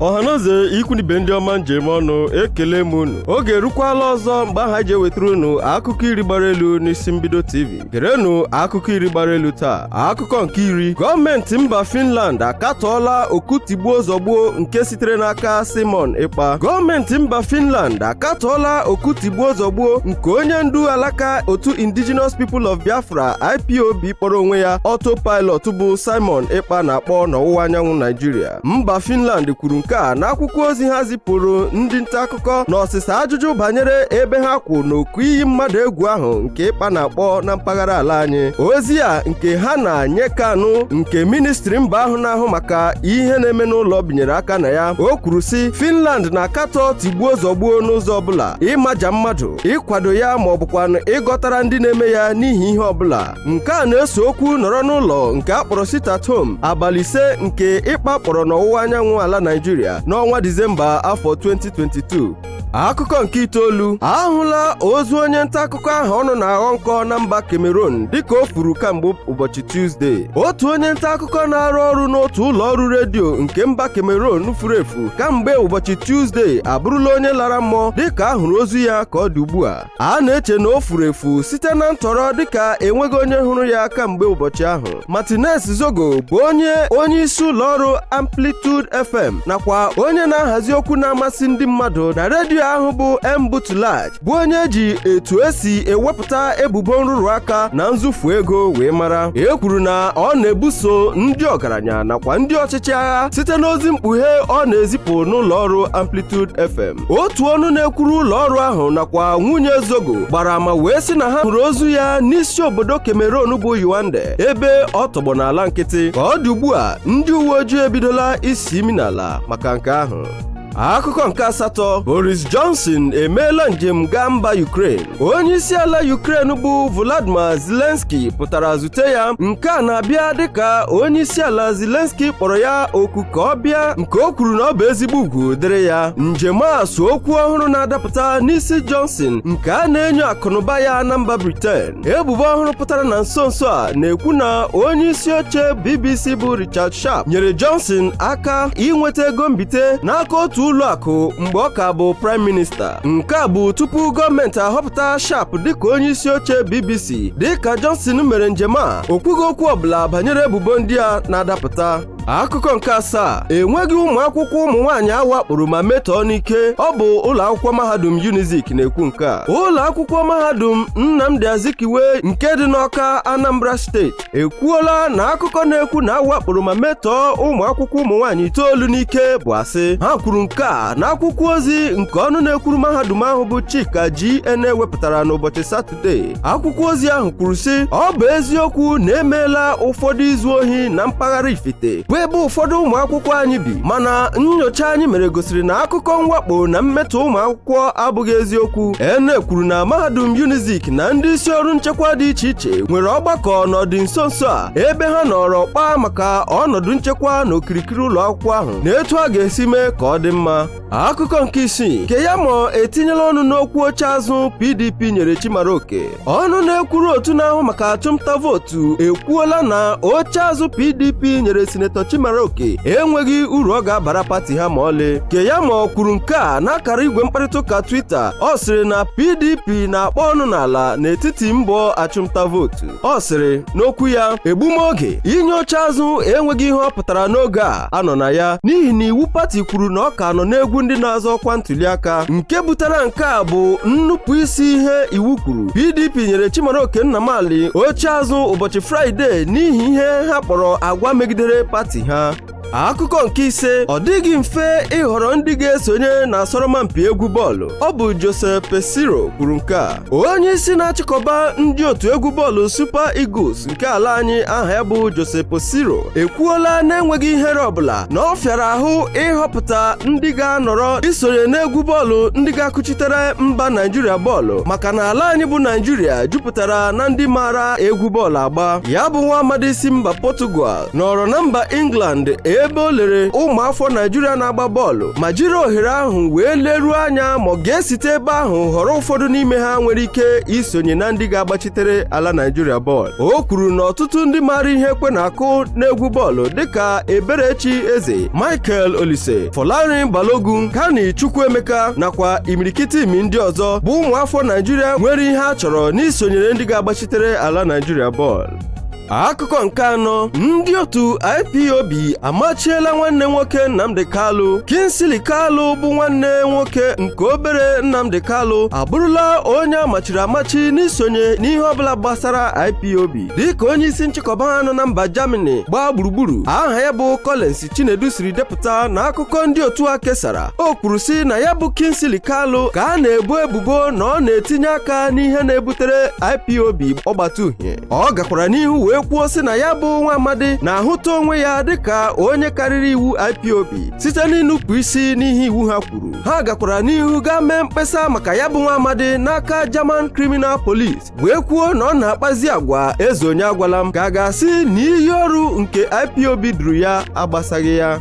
Ọhanaeze, ikwunibe, ndị ọma, njem ọnụ, ekele m unu. Oge erukwala ọzọ mgbe aha ji ewetara unu akụkọ 10 gbara elu n'isi mbido TV. Gerenụ akụkọ 10 gbara elu taa. Akụkọ nke 10: gọọmenti mba Finland akatọọla oku tigbuo zọgbuo nke sitere n'aka Simon Ekpa. Gọọmenti mba Finland akatọọla oku tigbuo zọgbuo nke onye ndu alaka otu Indigenous People of Biafra, IPOB, kpọrọ onwe ya Autopilot, bụ Simon Ekpa na-akpọ n'ọwụwa anyanwụ Naijiria. Mba Finland kwuru nke a n'akwụkwọ ozi ha zipụrụ ndị nta akụkọ na ọsịsa ajụjụ banyere ebe ha kwụ n'oku iyi mmadụ egwu ahụ nke Ekpa na-akpọ na mpaghara ala anyị. Ozi a nke ha na-nye Kanụ nke ministri mba ahụ na-ahụ maka ihe na-eme n'ụlọ binyere aka na ya, o kwuru sị: "Finland na-akatọ tigbuo zọgbuo n'ụzọ ọbụla, ịmaja mmadụ, ịkwado ya ma ọ bụkwanụ ịgọtara ndị na-eme ya n'ihi ihe ọbụla." Nke a na-eso okwu nọrọ n'ụlọ nke a kpọrọ sit at home abalị 5 nke Ekpa kpọrọ n'ọwụwa anyanwụ ala Naijiria n'ọnwa Disemba afọ 2022. Akụkọ nke 9: ahụla ozu onye nta akụkọ ahụ ọnụ na-aghọ nkọ na mba Cameroon dịka o furu kamgbe ụbọchị Tuzdee. Otu onye nta akụkọ na-arụ ọrụ n'otu ụlọ ọrụ redio nke mba Cameroon furu efu kamgbe ụbọchị Tuzdee abụrụla onye lara mmụọ dịka a hụrụ ozu ya. Ka ọ dị ugbu a, a na-eche na o furu efu site na ntọrọ, dịka enweghị onye hụrụ ya kamgbe ụbọchị ahụ. Martinez Zogo bụ onye isi ụlọ ọrụ Amplitude FM nakwa onye na-ahazi okwu na-amasị ndị mmadụ na redio ahụ bụ Embouteillage, bụ onye eji etu esi ewepụta ebubo nrụrụ aka na nzufu ego wee mara. E kwuru na ọ na-ebuso ndị ọgaranya nakwa ndị ọchịchị agha site n'ozi mkpughe ọ na-ezipụ n'ụlọ ọrụ Amplitude FM. Otu ọnụ na-ekwuru ụlọ ọrụ ahụ nakwa nwunye Zogo gbara ama wee sị na ha hụrụ ozu ya n'isi obodo Cameroon bụ Yaounde, ebe ọ tọgbọ n'ala nkịtị. Ka ọ dị ugbu a, ndị uwe ojii ebidola isi imi n'ala maka nke ahụ. Akụkọ nke 8: Boris Johnson emeela njem gaa mba Ukraine. Onye isi ala Ukraine bụ Volodymyr Zelensky pụtara zute ya. Nke a na-abịa dịka onye isi ala Zelensky kpọrọ ya oku ka ọ bịa, nke o kwuru na ọ bụ ezigbo ugwu dịrị ya. Njem a so okwu ọhụrụ na-adapụta n'isi Johnson nke a na-enyo akụnụba ya na mba Britain. Ebubo ọhụrụ pụtara na nso nso a na-ekwu na onye isi oche BBC bụ Richard Sharp nyere Johnson aka inweta ego mbite n'aka otu ụlọ akụ mgbe ọ ka bụ prime minister. Nke a bụ tupu gọọmenti ahọpụta Sharp dịka onye isi oche BBC. Dịka Johnson mere njem a, o kwughị okwu ọbụla banyere ebubo ndị a na-adapụta. Akụkọ nke 7: enweghị ụmụ akwụkwọ ụmụ nwaanyị awakporo ma metọọ n'ike. Ọ bụ ụlọ akwụkwọ mahadum Unizik na-ekwu nke a. Ụlọ akwụkwọ mahadum Nnamdi Azikiwe nke dị n'Ọka, Anambra Steeti, ekwuola na akụkọ na-ekwu na awakporo ma metọọ ụmụ akwụkwọ ụmụ nwaanyị itoolu n'ike bụ asị. Ha kwuru nke a n'akwụkwọ ozi nke ọnụ na-ekwuru mahadum ahụ bụ Chika G Ene wepụtara n'ụbọchị Satọde. Akwụkwọ ozi ahụ kwuru sị: "Ọ bụ eziokwu na emeela ụfọdụ izu ohi na mpaghara Ifite, bụ ebe ụfọdụ ụmụ akwụkwọ anyị bi, mana nyocha anyị mere gosiri na akụkọ mwakpo na mmetọ ụmụ akwụkwọ abụghị eziokwu." Ene kwuru na mahadum Unizik na ndị isi ọrụ nchekwa dị iche iche nwere ọgbakọ n'ọdị nso nso a, ebe ha nọrọ kpaa maka ọnọdụ nchekwa na okirikiri ụlọ akwụkwọ ahụ na etu a ga-esi mee ka ọ dị mma. Akụkọ nke 6: Keyamo etinyela ọnụ n'okwu oche azụ PDP nyere Chimaroke. Ọnụ na-ekwuru otu na-ahụ maka achụmnta vootu ekwuola na oche azụ PDP nyere Sinetọ Chimaroke enweghị uru ọ ga-abara pati ha ma ọlị. Keyamo kwuru nke a n'akara igwe mkparịta ụka Twitter. Ọ sịrị na PDP na-akpọ ọnụ n'ala n'etiti mbọ achụmnta vootu. Ọ sịrị n'okwu ya: "Egbumoge inye oche azụ enweghị ihe ọ pụtara n'oge a anọ na ya, n'ihi na iwu pati kwuru na ọ ka nọ n'egwu ndị na-azọ ọkwa ntụliaka. Nke butere nke a bụ nnupụ isi ihe iwu kwuru. PDP nyere Chimaroke Nnamani oche azụ ụbọchị Fraịde n'ihi ihe ha kpọrọ agwa megidere pati ha." Akụkọ nke 5: ọ dịghị mfe ịhọrọ ndị ga-esonye na asọrọmpi egwu bọọlụ. Ọ bụ Jose Peseiro kwuru nke a. Onye isi na-achịkọba ndị otu egwu bọọlụ Super Eagles nke ala anyị, aha ya bụ Jose Peseiro, ekwuola na-enweghị ihere ọbụla na ọ fịara ahụ ịhọpụta ndị ga-anọrọ isonye n'egwu bọọlụ ndị ga-akụchitere mba Naijiria bọọlụ, maka na ala anyị bụ Naijiria jupụtara na ndị maara egwu bọọlụ agba. Ya bụ nwa amadi si mba Portugal nọrọ na mba England Ebe o lere ụmụafọ Naijiria na-agba bọọlụ ma jiri ohere ahụ wee leruo anya ma ọ ga-esite ebe ahụ họrọ ụfọdụ n'ime ha nwere ike isonye na ndị ga-agbachitere ala Naijiria bọọlụ. O kwuru na ọtụtụ ndị maara ihe ekwe na-akụ n'egwu bọọlụ dịka Eberechi Eze, Michael Olise, Folarin Balogun, Kani Chukwuemeka nakwa imirikiti imi ndị ọzọ bụ ụmụafọ Naijiria nwere ihe a chọrọ n'isonyere ndị ga-agbachitere ala Naijiria bọọlụ. Akụkọ nke anọ: ndị otu IPOB amachiela nwanne nwoke Nnamdi Kalu. Kingsley Kalu, bụ nwanne nwoke nke obere Nnamdi Kalu, abụrụla onye amachiri amachi n'isonye n'ihe ọbụla gbasara IPOB, dịka onye isi nchịkọba ha nọ na mba Germany gbaa gburugburu, aha ya bụ Collins Chinedu, siri depụta na akụkọ ndị otu a kesara. O kwuru sị na ya bụ Kingsley Kalu ka a na-ebo ebubo na ọ na-etinye aka n'ihe na-ebutere IPOB ọgbata uhie. Ọ gakwara n'ihu wee kwuo sị na ya bụ nwa amadi na-ahụta onwe ya dịka onye karịrị iwu IPOB site n'ịnụpụ isi n'ihe iwu ha kwuru. Ha gakwara n'ihu gaa mee mkpesa maka ya bụ nwa amadi n'aka German Criminal Police, wee kwuo na ọ na-akpazi agwa eze onye agwala m, ka a ga-asị na iyi ọrụ nke IPOB duru ya agbasaghị ya.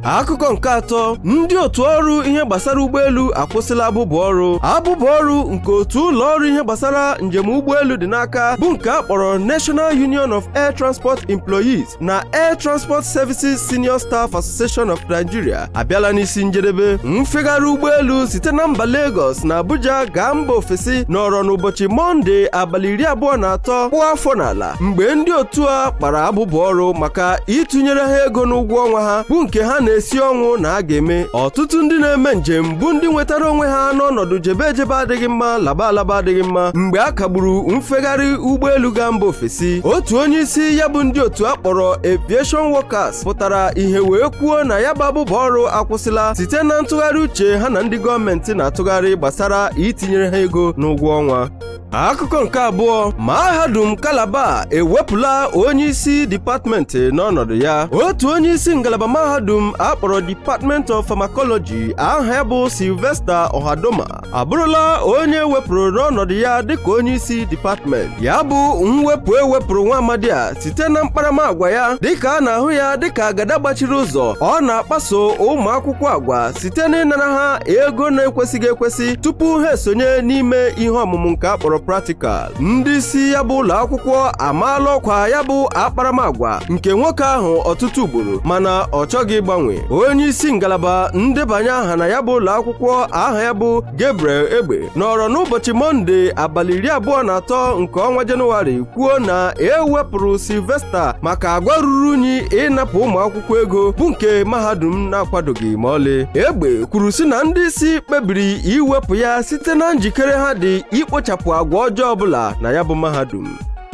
Akụkọ nke atọ: ndị otu ọrụ ihe gbasara ụgbọelu akwụsịla abụbụ ọrụ. Abụbụ ọrụ nke otu ụlọ ọrụ ihe gbasara njem ụgbọelu dị n'aka, bụ nke a kpọrọ National Union of Air Transport Employees na Air Transport Services Senior Staff Association of Nigeria, abịala n'isi njedebe. Mfegharị ụgbọelu site na mba Lagos na Abuja gaa mba ofesi nọrọ n'ụbọchị Mọnde, abalị 23, kpụọ afọ n'ala mgbe ndị otu a kpara abụbụ ọrụ maka ịtụnyere ha ego n'ụgwọ ọnwa ha, bụ nke ha na-esi ọnwụ na a ga-eme. Ọtụtụ ndị na-eme njem bụ ndị nwetara onwe ha n'ọnọdụ jebe ejebe adịghị mma, laba alaba adịghị mma, mgbe a kagburu mfegharị ụgbọelu gaa mba ofesi. Otu onye isi ya bụ ndị otu a kpọrọ Aviation Workers pụtara ihe wee kwuo na ya bụ abụbụ ọrụ akwụsịla site na ntụgharị uche ha na ndị gọọmenti na-atụgharị gbasara itinyere ha ego n'ụgwọ ọnwa. Akụkọ nke abụọ: Mahadum Calabar ewepụla onye isi dipatmentị n'ọnọdụ ya. Otu onye isi ngalaba mahadum akpọrọ Department of Pharmacology, aha ya bụ Sylvester Ohadoma, abụrụla onye wepụrụ n'ọnọdụ ya dịka onye isi dipatmentị ya. Bụ mwepụ ewepụrụ nwa amadi a site na mkparamagwa ya, dịka a na-ahụ ya dịka agada gbachiri ụzọ. Ọ na-akpaso ụmụ akwụkwọ agwa site n'ịnara ha ego na-ekwesịghị ekwesị tupu ha esonye n'ime ihe ọmụmụ nke akpọrọ practical. Ndị isi ya bụ ụlọ akwụkwọ amaala ọkwa ya bụ akparamagwa nke nwoke ahụ ọtụtụ ugboro, mana ọ chọghị ịgbanwe. Onye isi ngalaba ndebanye aha na ya bụ ụlọ akwụkwọ, aha ya bụ Gabriel Egbe, nọrọ n'ụbọchị Mọnde, abalị 23 nke ọnwa Jenụwarị, kwuo na ewepụrụ Sylvester maka agwa ruru unyi ịnapụ ụmụ akwụkwọ ego, bụ nke mahadum na-akwadoghị ma ọlị. Egbe kwuru sị na ndị isi kpebiri iwepụ ya site na njikere ha dị ikpochapụ agwa ọjọọ ọbụla na ya bụ mahadum.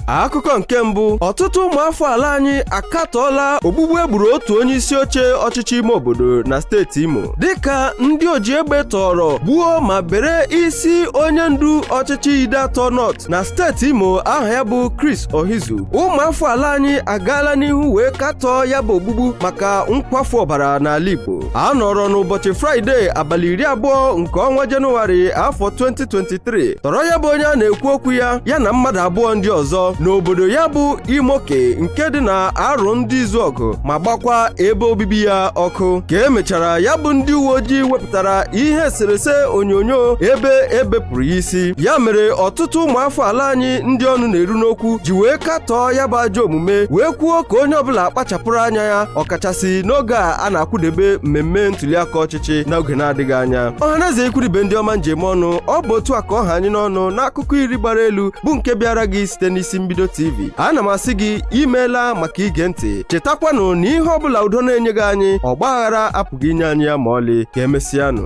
Akụkọ nke mbụ: ọtụtụ ụmụafọ ala anyị akatọọla ogbugbu egburu otu onye isi oche ọchịchị ime obodo na steeti Imo, dịka ndị oji egbe tọrọ, gbuo ma bere isi onye ndu ọchịchị Ideato North na steeti Imo, aha ya bụ Chris Ohizu. Ụmụafọ ala anyị agaala n'ihu wee katọọ ya bụ ogbugbu maka nkwafu ọbara n'ala Igbo. A nọrọ n'ụbọchị Fraịde, abalị 20 nke ọnwa Jenụwarị, afọ 2023, tọrọ ya bụ onye a na-ekwu okwu ya, ya na mmadụ abụọ ndị ọzọ, n'obodo ya bụ Imoke nke dị na Arụ ndị Izuọgụ, ma gbakwa ebe obibi ya ọkụ. Ka emechara ya bụ ndị uwe ojii wepụtara ihe eserese onyonyo ebe ebepụrụ ya isi. Ya mere ọtụtụ ụmụafọ ala anyị ndị ọnụ na-eru n'okwu ji wee katọọ ya bụ ajọ omume, wee kwuo ka onye ọbụla kpachapụrụ anya ya, ọkachasị n'oge a a na-akwụdebe mmemme ntụliaka ọchịchị n'oge na-adịghị anya. Ọhaneze, ikwuribe ndị ọma njem ọnụ, ọ bụ otu a ka ọha anyị n'ọnụ n'akụkọ iri gbara elu, bụ nke bịara gị site n'isi mbido TV. Ana m asị gị imeela maka ige ntị. Chetakwanụ na ihe ọbụla udo na-enyeghị anyị, ọgba aghara apụghị inye anyị ya ma ọlị. Ka emesịanụ.